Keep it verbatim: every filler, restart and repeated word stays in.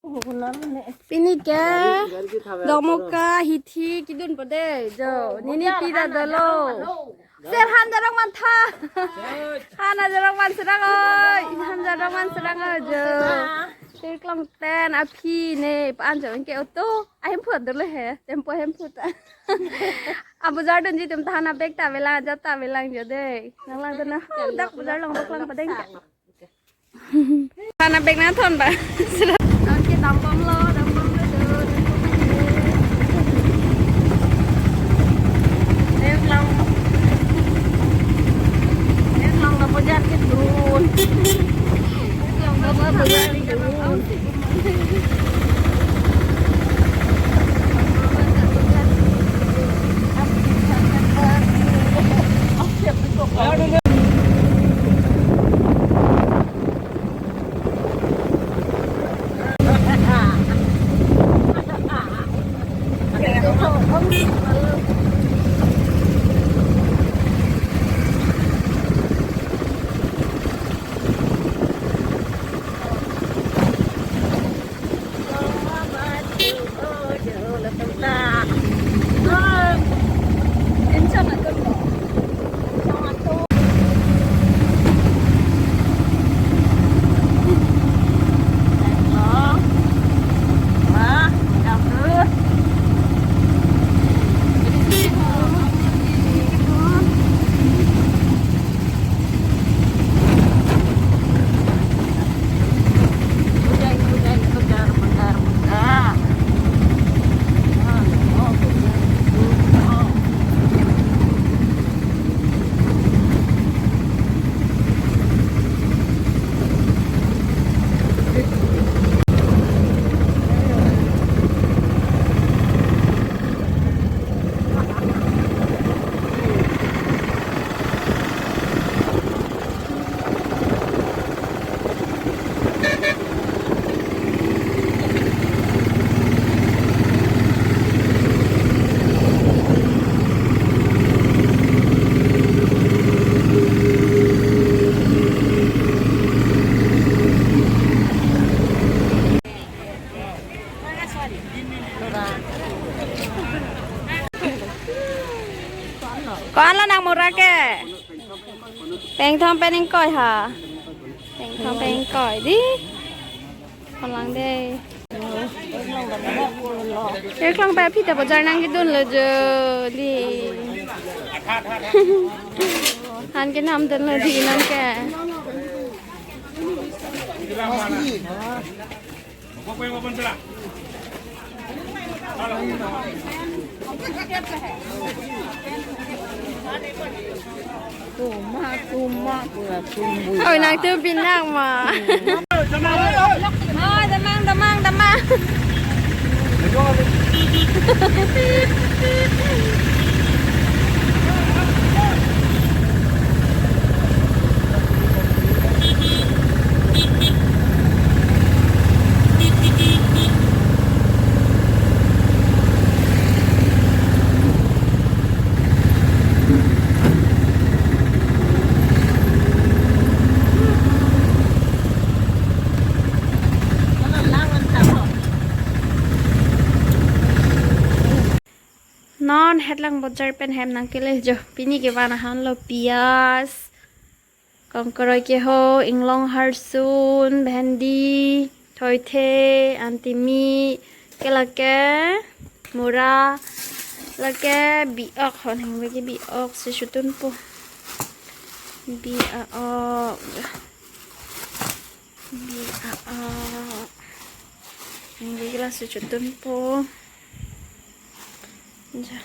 Pini ke Dokmoka hithi kedunpo dei jo. Nini pida dolo. Sir, han jarong mantha. Han jarong man serang oi. Han jarong man serang oi jo. Sir Klongten aphi ne pa-an jo ke auto. Ahemphu dolo he. Tempo ahemphu ta. Abojar dunji atum ta han abag ta avelang, ajat ta avelang jo dei. Nanglang dun na. Dak bojar long bak lang padeng ke. Han abag nangthon ba. Oke, dambomlo, dambomlo do. Dek lang. Dek lang ba bojar kedun. Dek lang ba bojar kedun. Ko-an lo nang mura ke? Pengthom pen ingkoi ha. Pengthom pen ingkoi dei. Palang dei. Sir Klongpen aphi ta bojar nangkedunlo jo dei. Han kenam dunlo dei nang ke. Tuma, tuma, pura tumbu. Oi, nangtum pinang ma. Oh, damang, damang, damang. Non Hetlang bojar pen hem nangkele jo. Pini kevan ahan lo piyaj, kongkroi keho, inglong harsun, bhendi, thoithe, antimi, ke lake mura, lake bi-ok, hon hengve ke bi-ok si chotunpo. Bi-ok. Bi-ok. Hengve ke la si chotunpo. Ja.